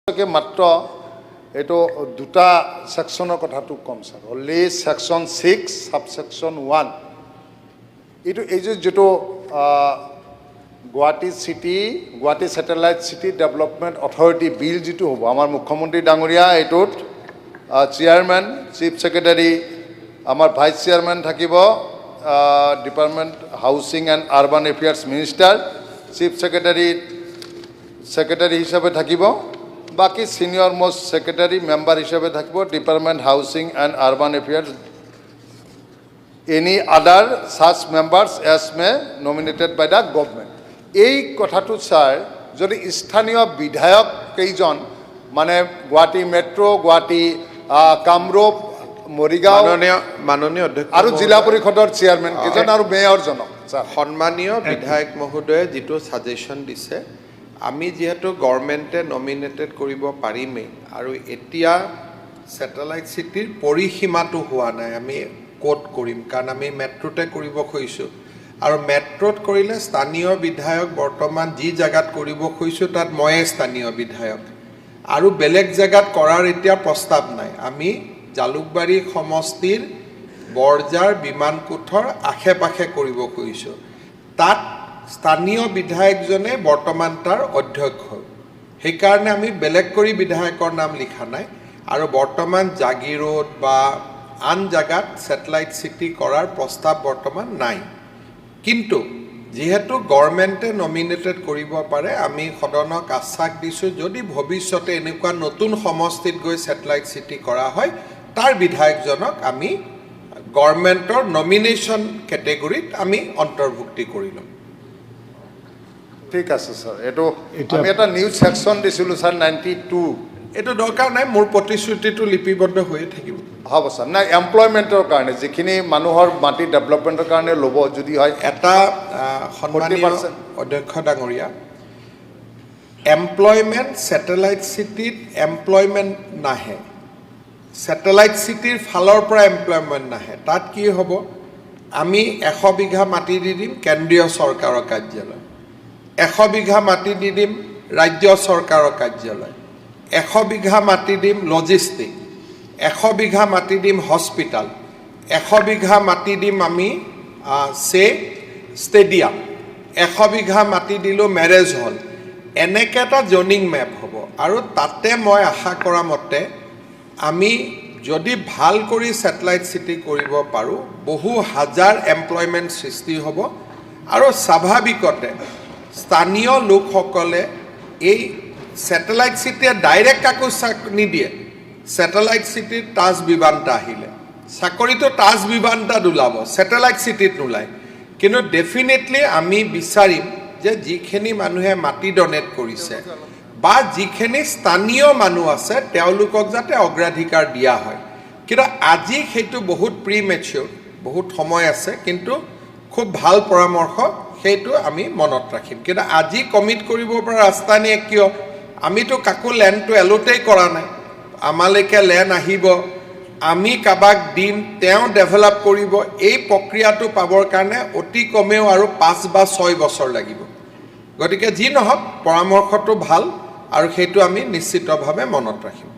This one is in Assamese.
মাত্ৰ এইটো দুটা ছেকশ্যনৰ কথাটো ক'ম sir, only section 6 sub section 1। এইটো এই যে যিটো Guwahati City, Guwahati Satellite City Development Authority Bill যিটো হ'ব, আমাৰ মুখ্যমন্ত্ৰী ডাঙৰীয়া এইটোত চেয়াৰমেন, চিফ ছেক্ৰেটাৰী, আমাৰ ভাইচ চেয়াৰমেন থাকিব Department Housing and Urban Affairs Minister, Chief Secretary Secretary হিচাপে থাকিব, বাকী ছিনিয়ৰ মষ্ট ছেক্ৰেটাৰী মেম্বাৰ হিচাপে থাকিব Department Housing and Urban Affairs, any other such members as may nominated by the government। এই কথাটো ছাৰ, যদি স্থানীয় বিধায়ক কেইজন, মানে গুৱাহাটী মেট্ৰ', গুৱাহাটী, কামৰূপ, মৰিগাঁও মাননীয় অধ্যক্ষ আৰু জিলা মহোদয়, পৰিষদৰ চেয়াৰমেন কেইজন আৰু মেয়ৰজনক ছাৰ। সন্মানীয় বিধায়ক মহোদয়ে যিটো ছাজেশ্যন দিছে, আমি যিহেতু গভৰ্ণমেণ্টে নমিনেটেড কৰিব পাৰিমেই আৰু এতিয়া ছেটেলাইট চিটিৰ পৰিসীমাটো হোৱা নাই আমি ক'ত কৰিম, কাৰণ আমি মেট্ৰ'তে কৰিব খুজিছোঁ আৰু মেট্ৰ'ত কৰিলে স্থানীয় বিধায়ক, বৰ্তমান যি জেগাত কৰিব খুজিছোঁ তাত ময়ে স্থানীয় বিধায়ক আৰু বেলেগ জেগাত কৰাৰ এতিয়া প্ৰস্তাৱ নাই। আমি জালুকবাৰী সমষ্টিৰ বৰজাৰ বিমানকোঠৰ আশে পাশে কৰিব খুজিছোঁ। তাত স্থানীয় বিধায়কজনে বৰ্তমান তাৰ অধ্যক্ষ, সেইকাৰণে আমি বেলেগ কৰি বিধায়কৰ নাম লিখা নাই। আৰু বৰ্তমান জাগিৰোড বা আন জেগাত ছেটেলাইট চিটি কৰাৰ প্ৰস্তাৱ বৰ্তমান নাই। কিন্তু যিহেতু গভৰ্ণমেণ্টে নমিনেটেড কৰিব পাৰে, আমি সদনক আশ্বাস দিছোঁ, যদি ভৱিষ্যতে এনেকুৱা নতুন সমষ্টিত গৈ ছেটেলাইট চিটি কৰা হয়, তাৰ বিধায়কজনক আমি গভৰ্ণমেণ্টৰ নমিনেশ্যন কেটেগৰীত আমি অন্তৰ্ভুক্তি কৰি ল'ম। ঠিক আছে ছাৰ। এইটো আমি এটা নিউ ছেকশ্যন দিছিলোঁ ছাৰ, 92। এইটো দৰকাৰ নাই, মোৰ প্ৰতিশ্ৰুতিটো লিপিবদ্ধ হৈয়ে থাকিব। হ'ব ছাৰ। নাই, এমপ্লয়মেণ্টৰ কাৰণে যিখিনি মানুহৰ মাটি ডেভেলপমেণ্টৰ কাৰণে ল'ব যদি হয়। এটা সন্মানীয় 40% অধ্যক্ষ ডাঙৰীয়া, এমপ্লয়মেণ্ট, ছেটেলাইট চিটিত এমপ্লয়মেণ্ট নাহে, ছেটেলাইট চিটিৰ ফালৰ পৰা এমপ্লয়মেণ্ট নাহে। তাত কি হ'ব? আমি 100 বিঘা মাটি দি দিম কেন্দ্ৰীয় চৰকাৰৰ কাৰ্যালয়, 100 বিঘা মাটি দি দিম ৰাজ্য চৰকাৰৰ কাৰ্যালয়, 100 বিঘা মাটি দিম লজিষ্টিক, 100 বিঘা মাটি দিম হস্পিটাল, 100 বিঘা মাটি দিম আমি চে ষ্টেডিয়াম, 100 বিঘা মাটি দিলোঁ মেৰেজ হল। এনেকৈ এটা জনিং মেপ হ'ব। আৰু তাতে মই আশা কৰা মতে আমি যদি ভাল কৰি ছেটেলাইট চিটি কৰিব পাৰোঁ, বহু হাজাৰ এমপ্লয়মেণ্ট সৃষ্টি হ'ব। আৰু স্বাভাৱিকতে স্থানীয় লোকসকলে এই ছেটেলাইট চিটিয়ে ডাইৰেক্ট কাকো নিদিয়ে। ছেটেলাইট চিটিত তাজ বিভান্তা আহিলে চাকৰিটো তাজ বিভান্তাত ওলাব, ছেটেলাইট চিটিত নোলায়। কিন্তু ডেফিনেটলি আমি বিচাৰিম যে যিখিনি মানুহে মাটি ডনেট কৰিছে বা যিখিনি স্থানীয় মানুহ আছে, তেওঁলোকক যাতে অগ্ৰাধিকাৰ দিয়া হয়। কিন্তু আজি সেইটো বহুত প্ৰি মেচিয়ৰ, বহুত সময় আছে। কিন্তু খুব ভাল পৰামৰ্শ, সেইটো আমি মনত ৰাখিম। কিন্তু আজি কমিট কৰিব পৰা ৰাস্তা নিয়ে কিয়? আমিতো কাকো লেণ্ডটো এলোটেই কৰা নাই। আমালৈকে লেণ্ড আহিব, আমি কাৰোবাক দিম, তেওঁ ডেভেলপ কৰিব। এই প্ৰক্ৰিয়াটো পাবৰ কাৰণে অতি কমেও আৰু 5 বা 6 বছৰ লাগিব। গতিকে যি নহওক, পৰামৰ্শটো ভাল আৰু সেইটো আমি নিশ্চিতভাৱে মনত ৰাখিম।